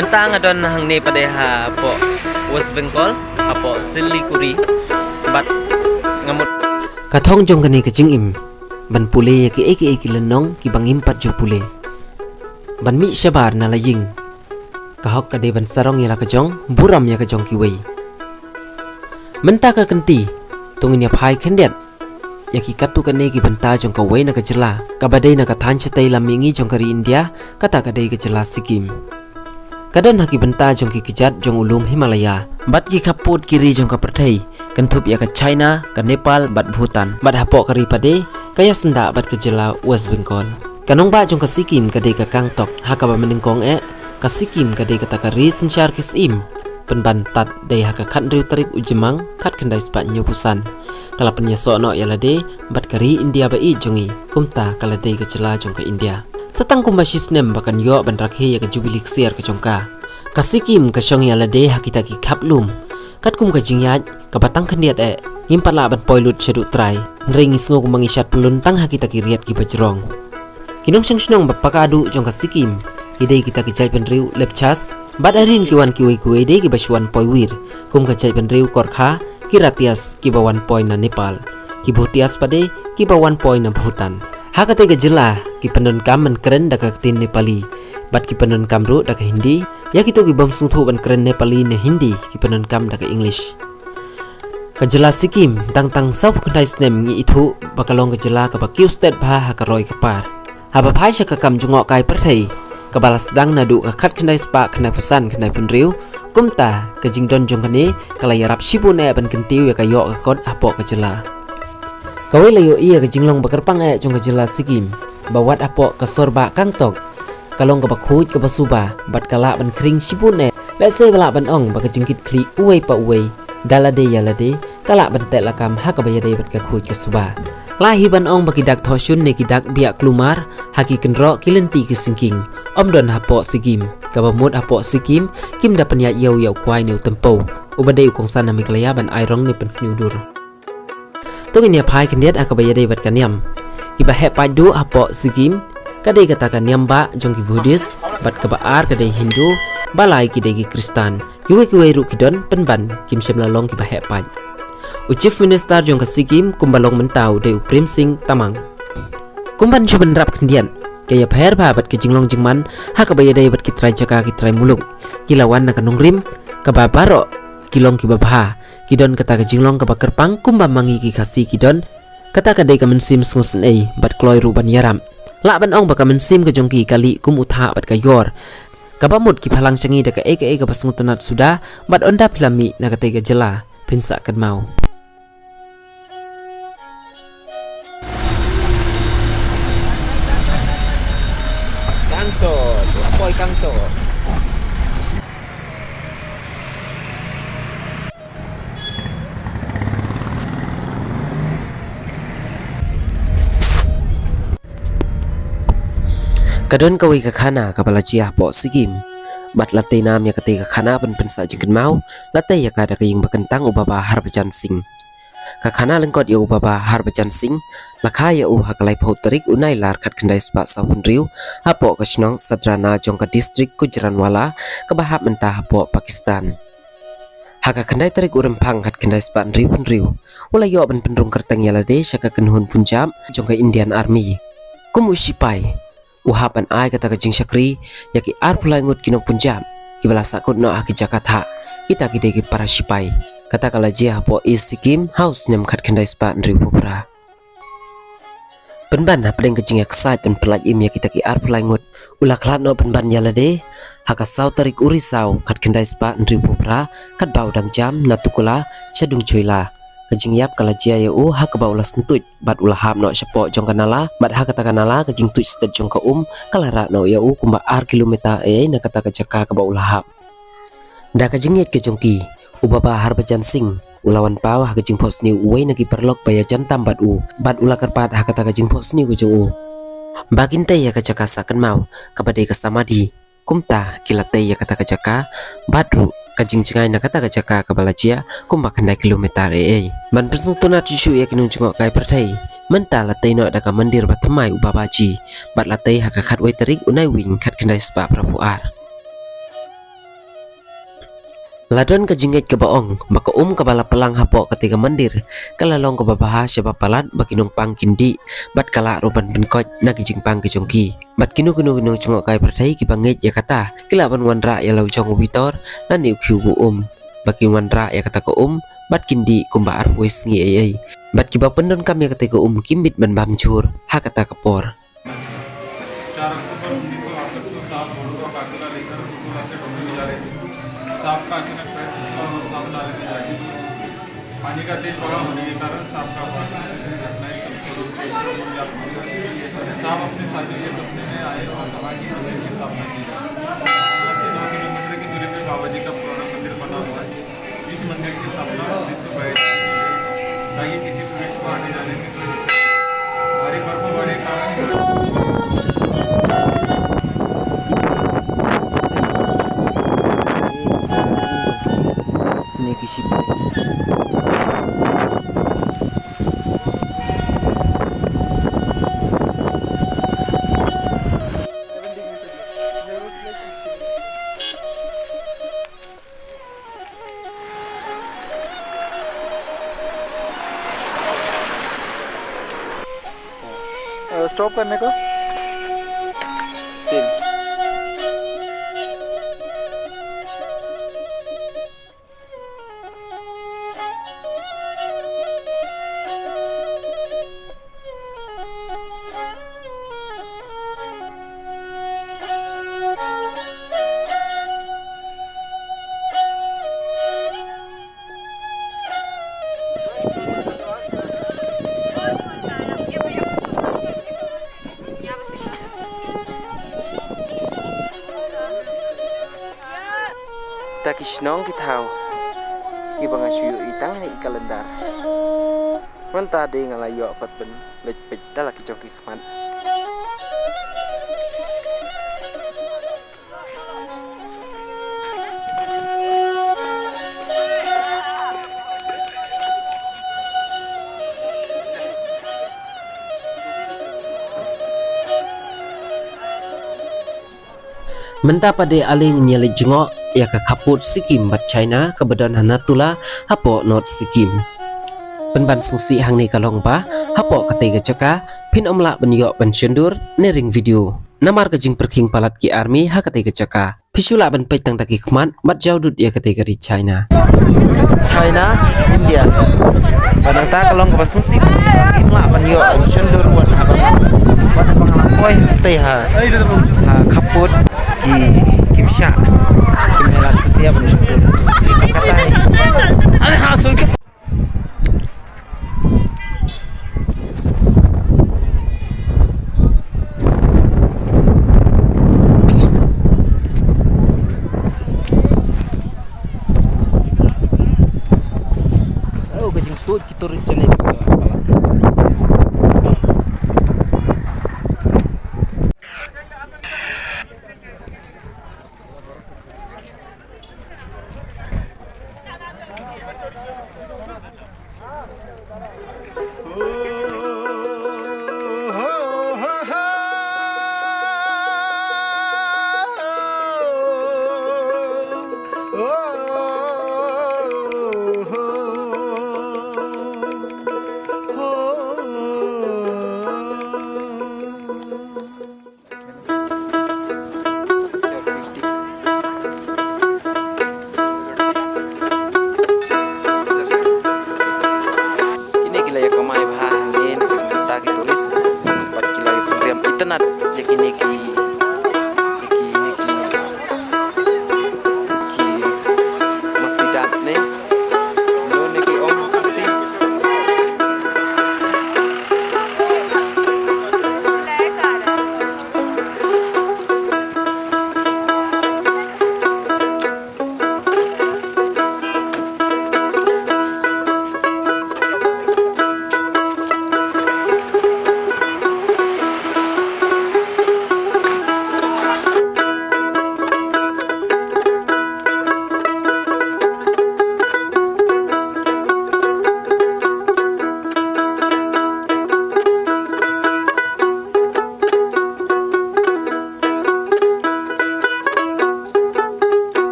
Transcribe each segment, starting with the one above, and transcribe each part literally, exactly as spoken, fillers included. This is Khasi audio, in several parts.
Mynta nga don hangne pat de hapoh West Bengal, hapoh Siliguri, bad nga mut. Ka thong jong kane ka jingim ban pule ïa kiei kiei ki lynnong kiba ngim pat ju pule. Ban mih shabar na la ïing, ka hok ka dei ban sarong ïa la ka jong, burom ïa ka jong kiwei. Mynta ka kynti, to ngin ïa phai khyndiat ïa ki katto katne ki bynta jong kawei na ka jylla kaba dei na ka thaiñ shatei lam mihngi jong ka ri India, kata ka dei ka jylla Sikkim. Ka don ha ki bynta jong ki kjat jong u lum Himalaya bad ki khappud ki ri jong ka pyrthei, kynthup ïa ka China, ka Nepal bad Bhutan, bad hapoh ka ri pat de ka ïasyndah bad ka jylla West Bengal. Ka nongbah jong ka Sikkim ka dei ka Gangtok, ha kaba mynnyngkong eh ka Sikkim ka dei kata ka ri synshar ki syiem. Pynban tad dei ha ka khathynriew tarik u Jymmang khatkhyndai spah hynñiewphew san, ka la pynïasoh noh ïa lade bad ka ri India ba ïeit jong ngi, kumta ka la dei ka jylla jong ka India. Sa tang kumba shi snem ba kan ïoh ban rakhe ïa ka jubili ksiar ka jong ka, ka Sikkim ka shong ïa lade ha kita ki khap lum. Katkum ka jingïaid kaba tang khyndiat eh, ngim pat lah ban poi lut shaduh trai, hynrei ngi sngew kumba ngi shad pyllun tang ha kita ki riat kiba jrong. Ki nongshong shnong ba paka duh jong ka Sikkim ki dei kita ki jaitbynriew Lepchas, bad hadien ki wan kiwei kiwei de kiba shu wan poi wir, kum ka jaitbynriew Gorkha, ki Ratias kiba wan poi na Nepal, ki Bhutias pat de kiba wan poi na Bhutan. Ha katei ka jylla ki pyndonkam ban kren da ka ktien Nepali, bad ki pyndonkam ruh da ka Hindi. Ïa kito ki bym sngewthuh ban kren Nepali ne Hindi ki pyndonkam da ka English. Ka jylla Sikkim, tang tang sawphew khyndai snem ngi ithuh ba ka long ka jylla kaba kiew stet bha ha ka roi ka par. Haba phai sha ka kam jngohkai pyrthei kaba la sdang naduh ka khatkhyndai spah khyndaiphew san khyndaiphew hynriew, kumta ka jingdon jong kane ka la ïarap shibun eh ban kyntiew ïa ka ïoh ka kot hapoh ka jylla. Kawei la ïohi ïa ka jinglong ba kyrpang eh jong ka jylla Sikkim, ba wat hapoh ka sor bah Gangtok ka long kaba khuid kaba suba bad ka lah ban khring shibun eh. Lehse ba lah ban ong ba ka jingkitkhlieh uwei pa uwei da lade ïa lade ka lah ban teh lakam ha kaba ïadei bad ka khuid ka suba. Lah hi ban ong ba ki dak thohshun ne ki dak biah klumar ha ki kynroh ki lynti ki syngking ym don hapoh Sikkim, kaba mut hapoh Sikkim kim da pynïaid ïew ïa u kwai ne u tympew, uba dei u kongsan ha Meghalaya ban ai rong ne pynsniew dur. To ngin ïa phai khyndiat ha kaba ïadei bad ka niam. Kiba heh paid duh hapoh Sikkim ka dei kata ka niam bah jong ki Buddhist, bad kaba ar ka dei Hindu, ba lai ki dei ki Khristan. Kiwei kiwei ruh ki don, pynban kim shym la long kiba heh paid. U Chief Minister jong ka Sikkim kumba long mynta u dei u Prem Singh Tamang. Kumban shu bynrap khyndiat, ka ïapher bha bad ka jinglong jingman ha kaba ïadei bad ki trai jaka ki trai muluk. Ki la wan na ka nongrim kaba baroh ki long kiba bha. Ki don kata ka jinglong kaba kyrpang kumba ma ngi ki Khasi ki don. Kata ka dei ka mynsiem sngewsynei bad kloi ruh ban ïarap. Lah ban ong ba ka mynsiem ka jong ki ka lieh kum u thah bad ka ïor, kaba mut ki phalang sha ngi da kaei kaei kaba sngewtynnat suda, bad ynda phi la mih na katei ka jylla phin sah kynmaw. Kangto, tu apoi kangto. Ka don kawei ka khana kaba la jia hapoh Sikkim. Bad la tei nam ïa katei ka khana ban pynsah jingkynmaw, la tei ïa ka da ka ïing ba kyntang u Baba Harbhajan Singh. Ka khana lyngkot ïa u Baba Harbhajan Singh la kha ïa u ha ka laiphew tarik u Nailar khatkhyndai spah sawphew hynriew hapoh ka shnong Sadrana jong ka distrik Gujranwala kaba hap mynta hapoh Pakistan. Ha ka khyndai tarik u Rymphang khatkhyndai spah hynriewphew hynriew u la ïoh ban pynrung kyrteng ïa lade sha ka kynhun Punjab jong ka Indian Army. Kum u shipai, u hap ban ai kata ka jingshakri ïa ki arphew lai ngut ki nong Punjab kiba la sahkut noh ha ki jaka thah, kita ki dei ki para shipai. Kata ka la jia hapoh East Sikkim ha u snem khatkhyndai spah hynriewphew phra. Pynban hapdeng ka jingïaksaid ban pyllait im ïa kita ki arphew lai ngut, u la khlad noh pynban ïa lade ha ka saw tarik u Risaw khatkhyndai spah hynriewphew phra, katba u dang jam na Tukula sha Dungchoila. Ka jingïap ka la jia ïa u ha kaba u la syntuid bad u la hap noh shapoh jong ka nala, bad ha kata ka nala ka jingtuid stet jong ka um ka la rah noh ïa u kumba ar kilometer ei ei na kata ka jaka kaba u la hap. Da ka jingngeit ka jong ki, u Baba Harbhajan Singh u la wan paw ha ka jingphohsniew uwei na ki paralok ba ïajan tam bad u, bad u la kyrpad ha kata ka jingphohsniew ka jong u. Ba kin tei ïa ka jaka sah kynmaw kaba dei ka Samadhi. Kumta ki la tei ïa kata ka jaka, bad ruh ka jingjngai na kata ka jaka kaba la jia kumba khyndai kilometer ei ei. Ban pynsngewtynnat shuh shuh ïa ki nongjngohkai pyrthei, mynta la tei noh da ka mandir ba thymmai u Babaji, bad la tei ha ka khatwei tarik u Naiwieng khatkhyndai spah phraphew ar. La don ka jingngeit kaba ong ba ka um kaba la plang hapoh katei ka mandir ka la long kaba bha shaba palat ba ki nongpang kin dih bad ka lah ruh ban pynkoit na ki jingpang ki jong ki. Bad kino kino ki nongjngohkai pyrthei kiba ngeit ïa kata ki lah ban wanrah ïa la u jong u bitor lane u khiew ba um. Ba kin wanrah ïa kata ka um bad kin dih kumba arphew sngi ei ei. Bad kiba pyndonkam ïa katei ka um kim bit ban bam jhur ha kata ka por. चार अक्टूबर उन्नीस सौ अड़सठ को सांप बोलूगा काफिला लेकर कुकुला से डोंगरी जा रहे थे। सांप का अचानक पैर फिसला और सांप नाले में जा गिर गया। पानी का तेज बहाव होने के कारण सांप का भागने से घटनास्थल से दो किलोमीटर दूर जा पहुंचा। सांप अपने साथियों के सपने में आए और कहा कि मंदिर की स्थापना की जाए। यहाँ से दो किलोमीटर की दूरी पर बाबा जी का पुराना मंदिर बना हुआ है। इस मंदिर की स्थापना उन्नीस सौ बाईस में की गई, ताकि किसी टूरिस्ट को आने जाने में कोई दिक्कत नहीं। भारी बर्फबारी के कारण स्टॉप करने का। सेम। Ta ki shnong ki thaw kiba nga shu ïohi tang ha i kalendar. Mynta dei nga la ïoh pat ban leit peit da la ki jong ki khmat. Mynta pat de ale ngin ïa leit jngoh ïa ka khappud Sikkim bad China kaba don ha Natula hapoh North Sikkim. Pynban sngewsih hangne ka long ba hapoh katei ka jaka phin ym lah ban ïoh ban shon dur ne ring video. Namar ka jingpyrkhing palat ki army ha katei ka jaka. Phi shu lah ban peit tang da ki khmat bad jaw dud ïa katei ka ri China. China, India. Bad nangta ka long kaba sngewsih. Kim lah ban ïoh ban shon dur wat haba, wat haba nga la poi tei ha, ha khappud ki, kim shah. Kim lah ban shon dur. Oh, ka jingtuid ki tourist ne.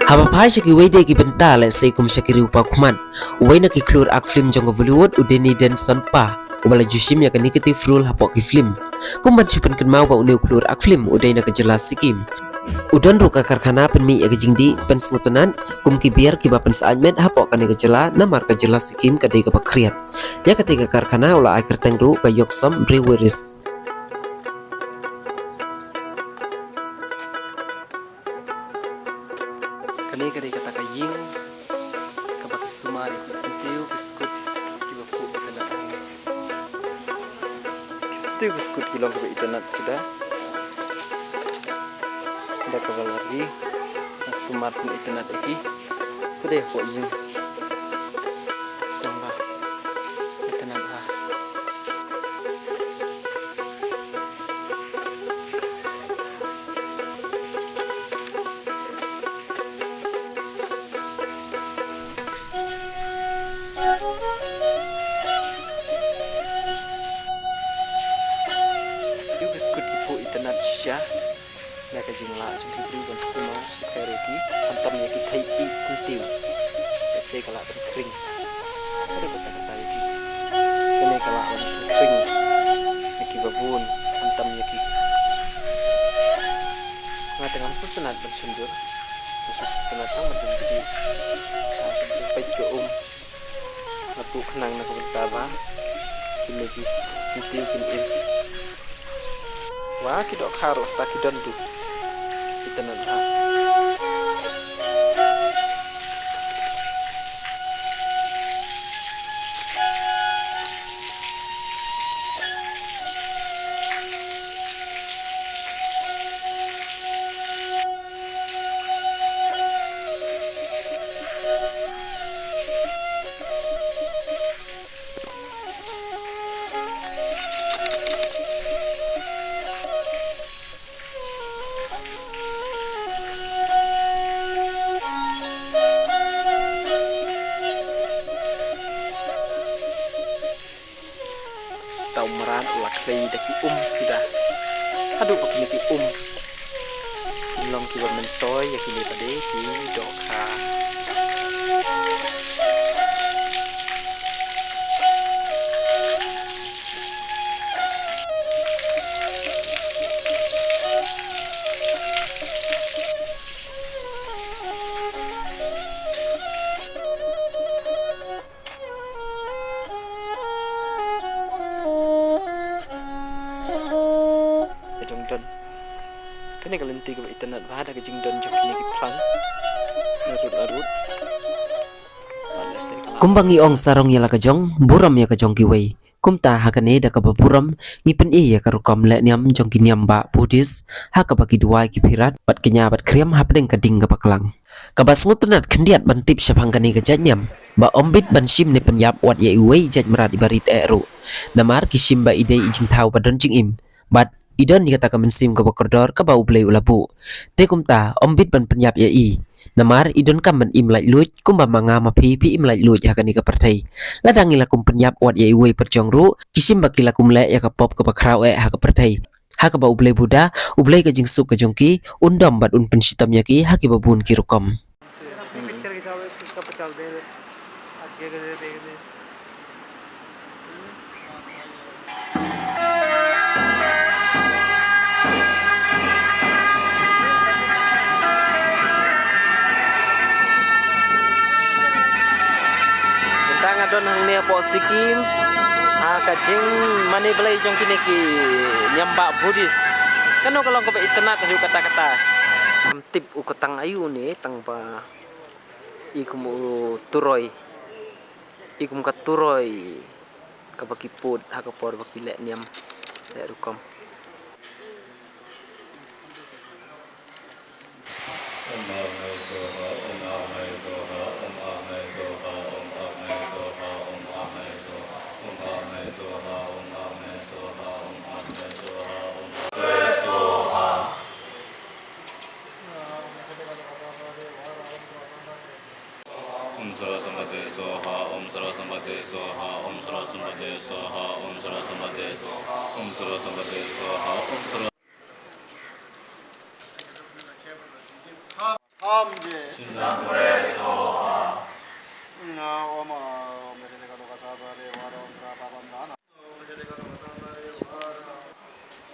Haba phai sha kiwei de ki bynta lehse kum sha ki riew paw khmat, uwei na ki khlur ak film jong ka Bollywood u Danny Dennison pa, uba la ju shim ïa ka negative role hapoh ki film. Kum ban shu pynkynmaw ba une u khlur ak film u dei na ka jylla Sikkim. U don ruh ka karkhana pynmih ïa ka jingdih pynsngewtynnat kum ki bier kiba pynsyaid met hapoh kane ka jylla, namar ka jylla Sikkim ka dei kaba khriat. Ïa kata ka karkhana u la ai kyrteng ruh ka Yoksam Breweries. Kane ka dei kata ka ïing kaba ki sumar ïa ki syntiew ki skud kiba phuh itynnad. Ki syntiew ki skud ki long kiba itynnad suda. Da kaba la ri, nga sumar pynïaid itynnad ïa ki. Ka dei hapoh ïing. Tang ba itynnad ha. Ïa ki skud ki phuh itynnad shisha. Na ka jinglah jong ki briew ban sumar sukher ïa ki, khamtam ïa ki thei ïeit syntiew. Lehse ka lah ban khring. Ka dei kata kata ïa ki. Kane ka lah ban khring ïa ki babun, khamtam ïa ki. Nga te ngam sngewtynnad ban shon jur. Nga sngewtynnad tang ban shon jur. Ka peit ka um. Nga buh khnang na ka bynta ba kine ki syntiew kin im. Wa ki dohkha ruh ta ki don duh. Itynnad ha. Uta u mrad u la khlei da ki um suda. Haduh ba kine ki um kin long kiba myntoi ïa kine pat de ki dohkha. Ka jingdon. Kane ka lynti kaba itynnad bha da ka jingdon jong kine ki phlang. Narud narud. Kumba ngi ong sarong ïa la ka jong, burom ïa ka jong kiwei. Kumta ha kane da kaba burom, ngi pyni ïa ka rukom leh niam jong ki niam bah Buddhist, ha kaba ki duwai ki phirat, bad kñia bad khriam hapdeng ka ding kaba klang. Kaba sngewtynnad khyndiat ban tip shaphang kane ka jait niam, ba ym bit ban shim ne pynïap wat ïa iwei i jait mrad iba rit eh ruh. Namar ki shim ba i dei i jingthaw ba don jingim. Bad i don ïa kata ka mynsiem kaba kordor kaba U Blei u la buh. Te kumta, ym bit ban pynïap ïa i. Namar i donkam ban im laitluid, kumba ma nga ma phi phi im laitluid ha kane ka pyrthei. Lada ngi la kum pynïap wat ïa iwei i pyrjong ruh, ki shim ba ki la kum leh ïa ka pop kaba khraw eh ha ka pyrthei. Ha kaba U Blei Buddha, U Blei ka jingsuk ka jong ki, un dom bad un pynshitom ïa ki, ha kiba bun ki rukom. Mynta nga don hangne hapoh Sikkim, ha ka jingmane Blei jong kine ki niam bah Buddhist. Kano ka long kaba itynnad kajuh katta katta. Ngam tip u ka tang aïu ne, tang ba i kum u turoi. I kum ka turoi kaba ki put ha ka por ba ki leh niam leh rukom. Om Saraswati Swaha, Om Saraswati Swaha, Om Saraswati Swaha, Om Saraswati Swaha, Om Saraswati Swaha, Om Saraswati Swaha.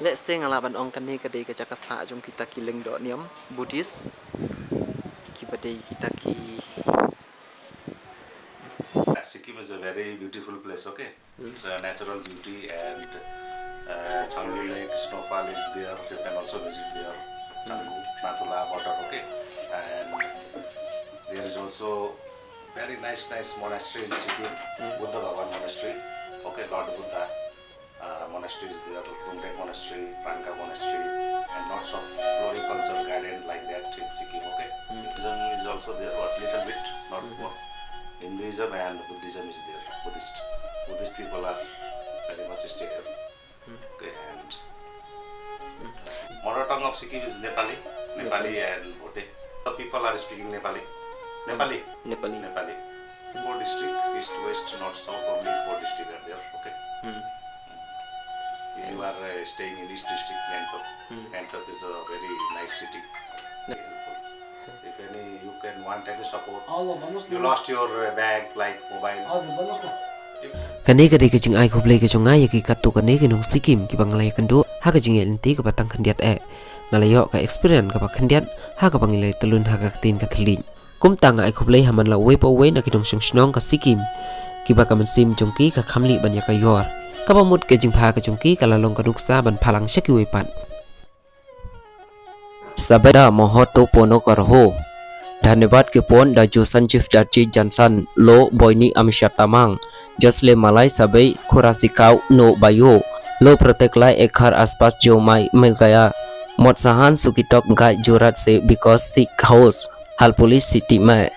Let's say nga lah ban ong kane ka dei ka jaka sah jong kita ki lyngdoh niam Buddhist, kiba dei kita ki. Sikkim is a very beautiful place, okay? It's a natural beauty and uh, Changlu Lake snowfall is there. You can also visit there. Changlu, Nathula border, okay? And there is also very nice, nice monastery in Sikkim, Buddha Bhavan Monastery, okay, Lord Buddha uh, monastery is there, Lumdek Monastery, Rangka Monastery, and lots of floriculture garden like that in Sikkim, okay? Buddhism is also there, but little bit, not more. Hinduism and Buddhism is there, Buddhist. Buddhist people are very much stay here. Okay, and mother tongue of Sikkim is Nepali, Nepali and Bhute. The people are speaking Nepali. Nepali. Nepali. Nepali. Four district, east, west, north, south, only four district are there. Okay. You are uh, staying in east district, Gangtok. Gangtok is a very nice city. Very helpful. If any, you can want any support. You lost your uh, bag, like mobile. Kane ka dei ka jingai khublei ka jong nga ïa ki katto katne ki nong Sikkim kiba nga la ïakynduh ha ka jingïaid lynti kaba tang khyndiat eh. Nga la ïoh ka experience kaba khyndiat ha kaba ngi la ïatyllun ha ka ktien ka thylliej. Kumta nga ai khublei ha man la uwei pa uwei na ki nongshong shnong ka Sikkim kiba ka mynsiem jong ki ka kham lih ban ïa ka ïor. Kaba mut ka jingbha ka jong ki ka la long ka nuksa ban phalang sha kiwei pat. Sabeda mohoto pono karho. Dhanyabad kipon da ju Sanjeev Darji Jansan, Lo Boini Amisha Tamang, Josle Malai Sabai Khurasikau No Bayo, Lo Protek Lai Ekhar Aspas Jo Mai Milgaya, Mot Sahan Sukitok Gai Jurat Se Bikos Sik Haus, Hal Police City Mai.